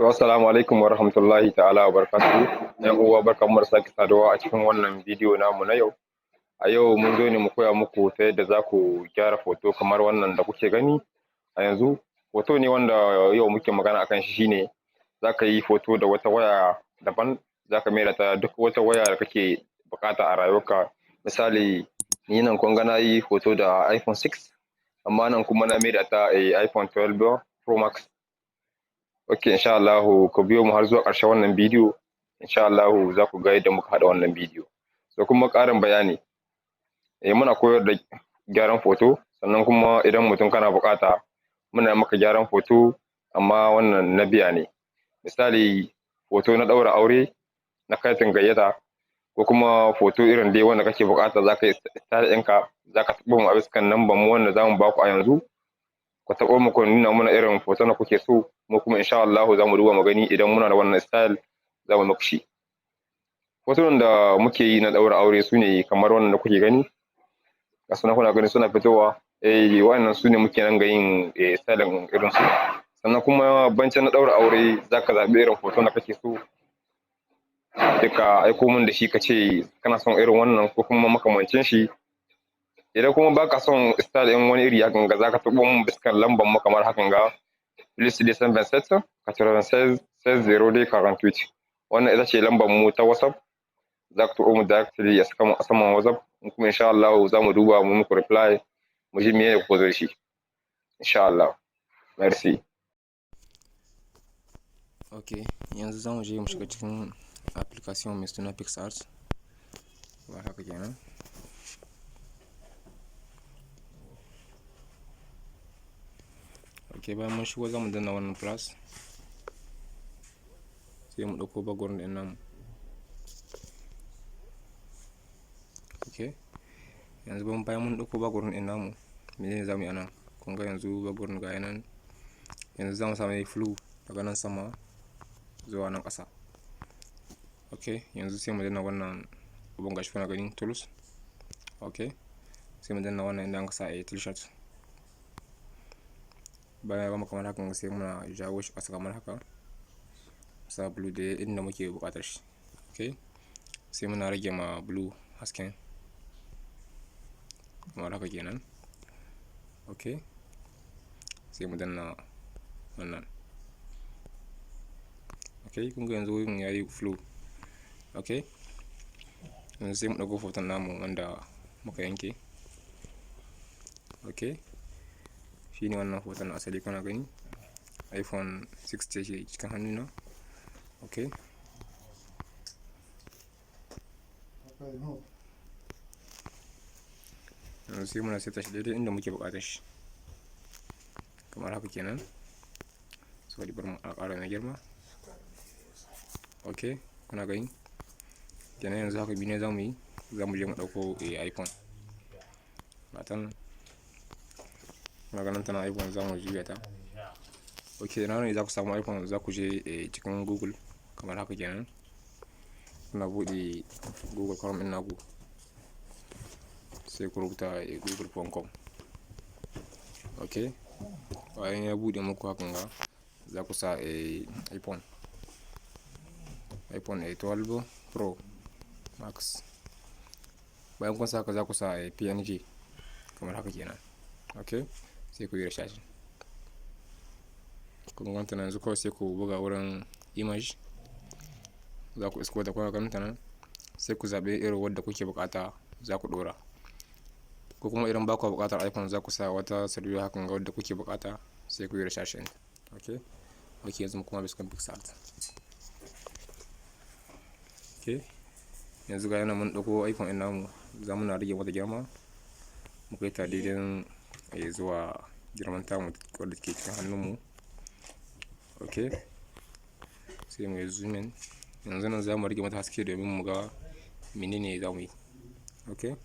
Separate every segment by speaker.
Speaker 1: To, assalamu alaikum wa rahmatullahi ta'ala wa barakatuhu. ‘Yan uwa, barkanmu da sake saduwa a cikin wannan bidiyo namu na yau. A yau mun zo ne mu koya muku ta yadda za ku gyara hoto kamar wannan da kuke gani. A yanzu hoto ne wanda yau muke magana akan shi, shine za ka yi hoto da wata waya daban, za ka maida ta duk wata waya da kake buƙata a rayuwarka. Misali, ni nan kun ga na yi hoto da iPhone 6, amma nan kuma na maida ta iPhone 12 Pro Max. Ok, insha Allahu ku biyo mu har zuwa ƙarshen wannan bidiyo, insha Allahu za ku ga yadda muka haɗa wannan bidiyo. Da kuma ƙarin bayani, muna koyar da gyaran hoto, sannan kuma idan mutum kana buƙata, muna maka gyaran hoto, amma wannan na biya ne. Misali, hoto na ɗaura aure, na katin gayyata, ko kuma hoto irin dai wanda kake buƙata, za ka yi style ɗinka, za ka taɓo mu a biskan number mu wanda za mu ba ku a yanzu. Ku taɓo mu, ku nuna mana irin hoton da kuke so, mu kuma insha Allahu za mu duba mu gani, idan muna da wannan style za mu muku shi. Hotunan da muke yi na ɗaura aure su ne kamar wannan da kuke gani, ga su nan kuna gani suna fitowa. Wa'annan su ne muke nan ga yin style irin su. Sannan kuma bancin na ɗaura aure, za ka zaɓi irin hoton da kake so, sai ka aiko min da shi, ka ce kana son irin wannan ko kuma makamancin shi. Idan kuma baka son style ɗin wani iri hakan ga, za ka taɓo mun biskan lambar mu kamar hakan ga: +227 96 16 02 48. Wannan ita ce lambar mu ta WhatsApp. Za ku taɓo mu directly a saman WhatsApp, kuma insha Allah za mu duba mu muku reply, mu ji meye kuka zo da shi, insha Allah. Merci.
Speaker 2: Ok, yanzu za mu je mu shiga cikin application mai suna PicsArt. Ba haka kenan. Ok, bayan mun shigo, za mu danna wannan plus, sai mu ɗauko background ɗin namu. Ok, yanzu bayan mun ɗauko background ɗin namu, menene za mu yi anan? Kun ga yanzu background ga nan, yanzu za mu sa mai flue daga nan sama zuwa nan ƙasa. Ok, yanzu sai mu danna wannan abun, gashi kuna gani, tools. Ok, sai mu danna wannan inda aka sa a t-shirt. Bayan ya gama kamar haka, sai muna jawo shi ƙasa kamar haka, sa blue da inda muke buƙatar shi. Ok, sai muna rage ma blue hasken kamar haka kenan. Ok, sai mu danna wannan. Ok, kun ga yanzu wurin yayi flue. Ok, yanzu sai mu ɗauko hoton namu wanda muka yanke. Ok, shine wannan hoton na asali, kuna gani, iPhone 6 ce ke cikin hannuna. Ok, yanzu sai muna saita shi daidai inda muke buƙatar shi kamar haka kenan. Sorry, bari mu ƙara mai girma. Ok, kuna gani kenan. Yanzu haka biyu ne za mu yi, za mu je mu ɗauko iPhone matan. Kuna ganin tana iPhone, za mu juya ta. Ok, ina ne za ku samu iPhone? Za ku je cikin Google kamar haka kenan. Kuna buɗe Google Chrome ɗin naku, sai ku rubuta google.com. Ok, bayan ya buɗe muku hakan ga, za ku sa iPhone 12 Pro Max. Bayan kun sa haka, za ku sa PNG kamar haka kenan. Ok, sai ku yi research. Kun ganta nan, yanzu kawai sai ku buga wurin image, za ku isko ta. Kuna ganin ta nan, sai ku zaɓi irin wadda kuke buƙata za ku ɗora, ko kuma idan ba ku buƙatar iPhone, za ku sa wata salula hakan ga wadda kuke buƙata, sai ku yi research ɗinta. Ok, yanzu kuma bisa PicsArt. Ok, yanzu ga yana mun ɗauko iPhone ɗin namu, za muna rage mata girma, mu kai ta daidai zuwa girman tamu wadda ke cikin hannunmu. Ok, sai mu yi zoom in. Yanzu nan za mu rage mata haske domin mu ga menene za mu yi. Ok,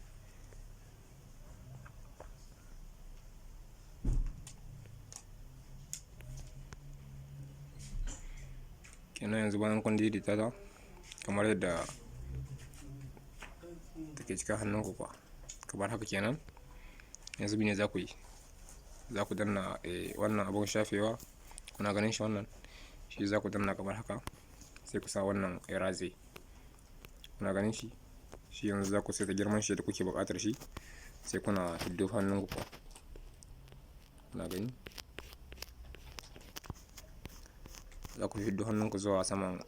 Speaker 2: kenan yanzu bayan kun daidaita ta kamar yadda take cikin hannunku kuwa, kamar haka kenan, yanzu mene za ku yi? Za ku danna wannan abun shafewa, kuna ganin shi wannan. Shi za ku danna kamar haka, sai ku sa wannan erase. Kuna ganin shi? Shi yanzu za ku saita girman shi da kuke buƙatar shi, sai kuna fiddo hannun ku. Kuna gani? Za ku fiddo hannunku zuwa saman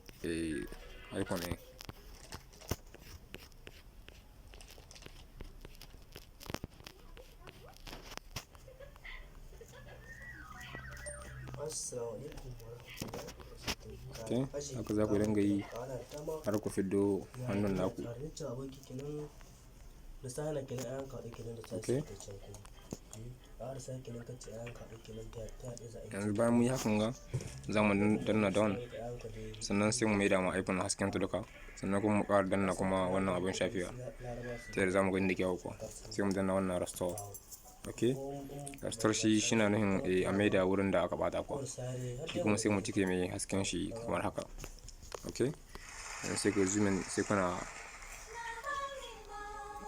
Speaker 2: icon ɗin. Okay, haka za ku dinga yi har ku fiddo hannun naku. Okay. Yanzu bayan mun yi hakan ga, za mu danna down, sannan sai mu maida ma iPhone hasken ta duka, sannan kuma mu ƙara danna kuma wannan abin shafiwa ta yadda za mu gani da kyau kuwa. Sai mu danna wannan restore. Okay, restore shi shina nufin a maida wurin da aka ɓata kuwa. Shi kuma sai mu cike mai hasken shi kamar haka. Okay, yanzu sai ku zoom in, sai kuna,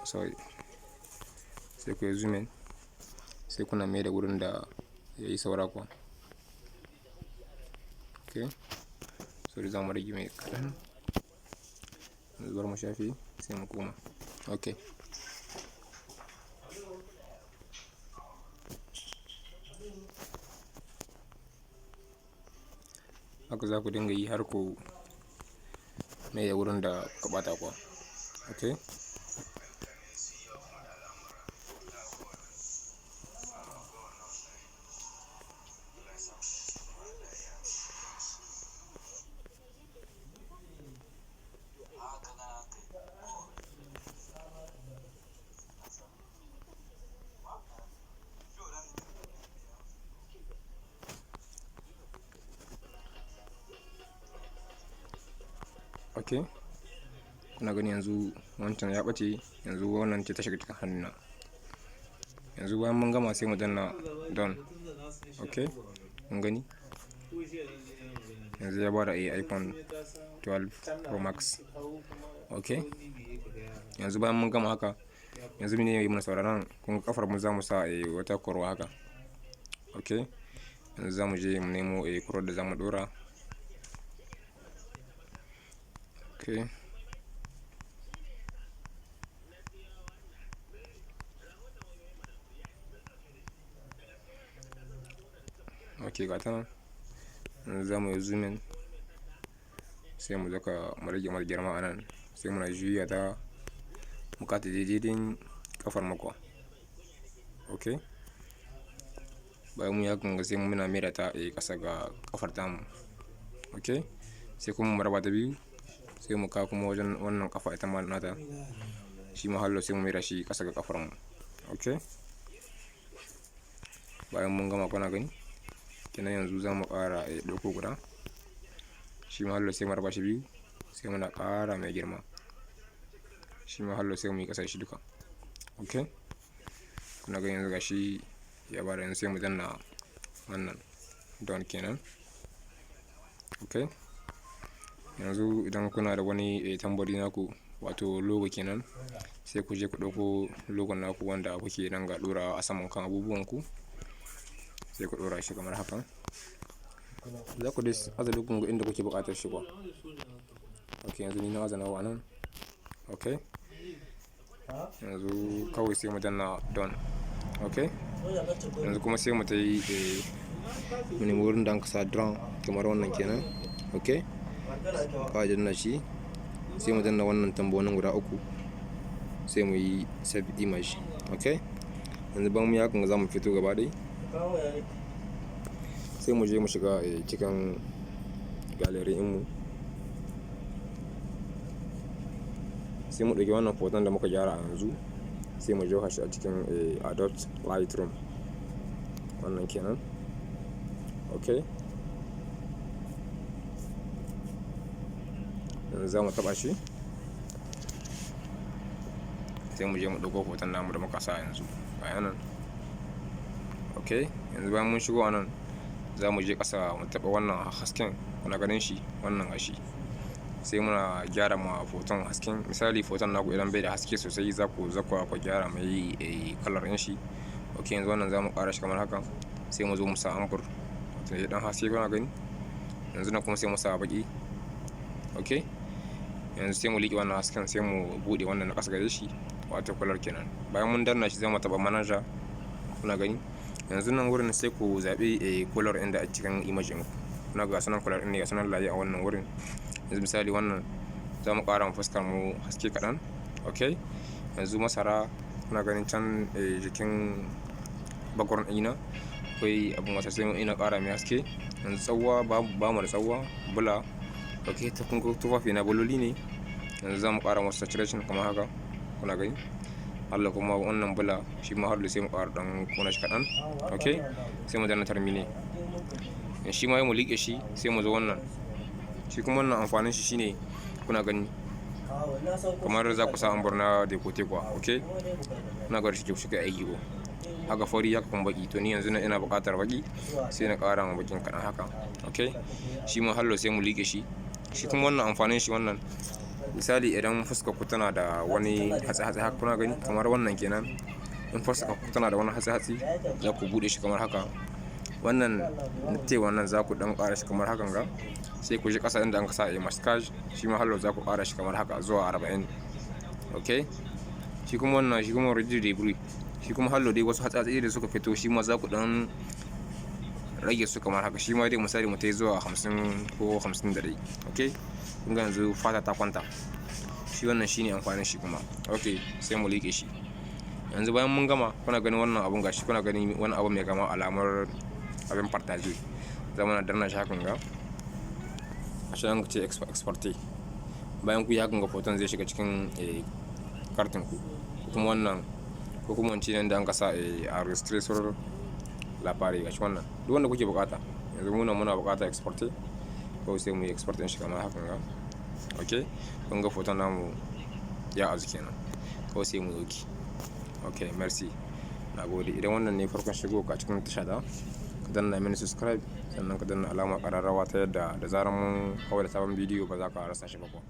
Speaker 2: sorry, sai ku zoom in, sai kuna maida wurin da ya yi saura kuwa. Okay, sorry, za mu rage mai kaɗan. Yanzu bari mu shafe sai mu koma. Okay. Haka za ku dinga yi har ku maida wurin da kuka ɓata kuwa. Okay. Okay, kuna gani yanzu wancan ya ɓace, yanzu wannan ce ta shiga cikin hannuna. Yanzu bayan mun gama sai mu danna done. Okay, kun gani? Yanzu ya bada iPhone 12 Pro Max. Okay, yanzu bayan mun gama haka, yanzu mene ne muna sauraron kun ga kafar mu za mu sa wata kurwa haka. Okay, yanzu za mu je mu nemo kurwar da za mu ɗora. Okay. Okay, ga ta nan. Yanzu za mu yi zoom in, sai mu zaka mu rage mata girma a nan, sai muna juya ta mu kata daidai kafar mu kuwa. Okay. Bayan mun yi hakan ga sai muna maida ta ƙasa ga kafar tamu. Okay. Sai kuma mu raba ta biyu, sai mu kawo kuma wajen wannan kafa ita ma nata, shi ma hallo sai mu maida shi ƙasa ga kafar mu. Okay. Bayan mun gama kuna gani, kenan yanzu za mu ƙara ɗauko guda, shi ma hallo sai mu raba shi biyu, sai muna ƙara mai girma, shi ma hallo sai mu yi ƙasa shi duka. Okay. Kuna gani yanzu gashi ya bada, yanzu sai mu danna wannan done kenan. Okay. Yanzu idan kuna da wani tambari naku, wato logo kenan, sai ku je ku ɗauko logon naku wanda kuke nan ga ɗorawa a saman kan abubuwan ku, sai ku ɗora shi kamar haka. Za ku dai aza logon ku inda kuke buƙatar shi kuwa. Okay, yanzu ni na aza nawa nan. Okay. Yanzu kawai sai mu danna done. Okay. Yanzu kuma sai mu tayi mu nemi wurin da aka sa draw kamar wannan kenan. Okay. Ka danna shi, sai mu danna wannan tambonin guda uku, sai mu yi save image. Okay. Yanzu bayan mun yi hakan za mu fito gaba ɗaya, sai mu je mu shiga cikin gallery mu, sai mu ɗauki wannan hoton da muka gyara a yanzu, sai mu jefa shi a cikin Adobe Lightroom wannan kenan. Okay. Yanzu za mu taɓa shi, sai mu je mu ɗauko hoton namu da muka sa yanzu ga nan. Okay, yanzu bayan mun shigo anan, za mu je ƙasa mu taɓa wannan hasken, kuna ganin shi wannan gashi, sai muna gyara ma hoton hasken. Misali hoton naku idan bai da haske sosai, za ku zakwa ku gyara mai kalar ɗin shi. Okay, yanzu wannan za mu ƙara shi kamar haka, sai mu zo mu sa amber, wato ya ɗan haske kuna gani. Yanzu nan kuma sai mu sa baƙi. Ok, yanzu sai mu liƙe wannan hasken, sai mu buɗe wannan na ƙasa gare shi, wato color kenan. Bayan mun danna shi, zai mu taɓa manager. Kuna gani, yanzu nan wurin sai ku zaɓi a color inda a cikin image ɗinku. Kuna ga sunan color ɗin ne, ga sunan layi a wannan wurin. Yanzu misali wannan za mu ƙara fuskar mu haske kaɗan. Ok, yanzu masara, kuna ganin can jikin background ɗina akwai abin wasa, sai ina ƙara mai haske. Yanzu tsawa, ba mu da tsawa bula. Ok, ta kun ga tufafi na buloli ne. Yanzu za mu ƙara masa saturation kamar haka, kuna gani. Allah kuma wannan bula shi ma har sai mu ƙara ɗan ƙona shi kaɗan. Ok, sai mu danna terminer. Shi ma mu liƙe shi, sai mu zo wannan. Shi kuma wannan amfanin shi shine, kuna gani, kamar za ku sa ombre na décolleté kuwa. Ok, na ga shi ke shi aiki ko haka, fari haka kuma baki. To ni yanzu ina buƙatar baki, sai na ƙara ma bakin kaɗan haka. Ok, shi ma hallo sai mu liƙe shi. Shi kuma wannan amfanin shi wannan, misali idan fuskar ku tana da wani hatsi-hatsi haka, kuna gani kamar wannan kenan, in fuskar ku tana da wani hatsi-hatsi, za ku buɗe shi kamar haka. Wannan te wannan za ku dan ƙara shi kamar hakan ga, sai ku ji ƙasa inda an sa a masquage, shi ma hallo za ku ƙara shi kamar haka zuwa 40. Ok, shi kuma wannan, shi kuma réduire débris, shi kuma hallo dai wasu hatsatsi da suka fito, shi ma za ku dan rage su kamar haka. Shi ma dai misali mu tai zuwa 50 ko 51. Ok, kun ga yanzu fata ta kwanta. Shi wannan shine amfanin shi kuma. Ok, sai mu liƙe shi. Yanzu bayan mun gama, kuna ganin wannan abun gashi, kuna ganin wani abu mai kama alamar abin partager, zama na danna shi hakan ga, a shi an ce exporter. Bayan ku yi hakan ga, hoton zai shiga cikin kartin ku, ko kuma wannan, ko kuma wance nan da an kasa enregistrer sur l'appareil. Gashi wannan, duk wanda kuke bukata. Yanzu muna bukata exporter, kawai sai mu yi export din shi kamar hakan ga. Ok, kun ga hoton namu ya azu kenan, kawai sai mu yoki. Ok, merci, na gode. Idan wannan ne farkon shigo ka cikin tasha ta, ka danna mini subscribe, sannan ka danna alamar ƙararrawa ta yadda da zarar mun hau da sabon bidiyo ba za ka rasa shi ba kuwa.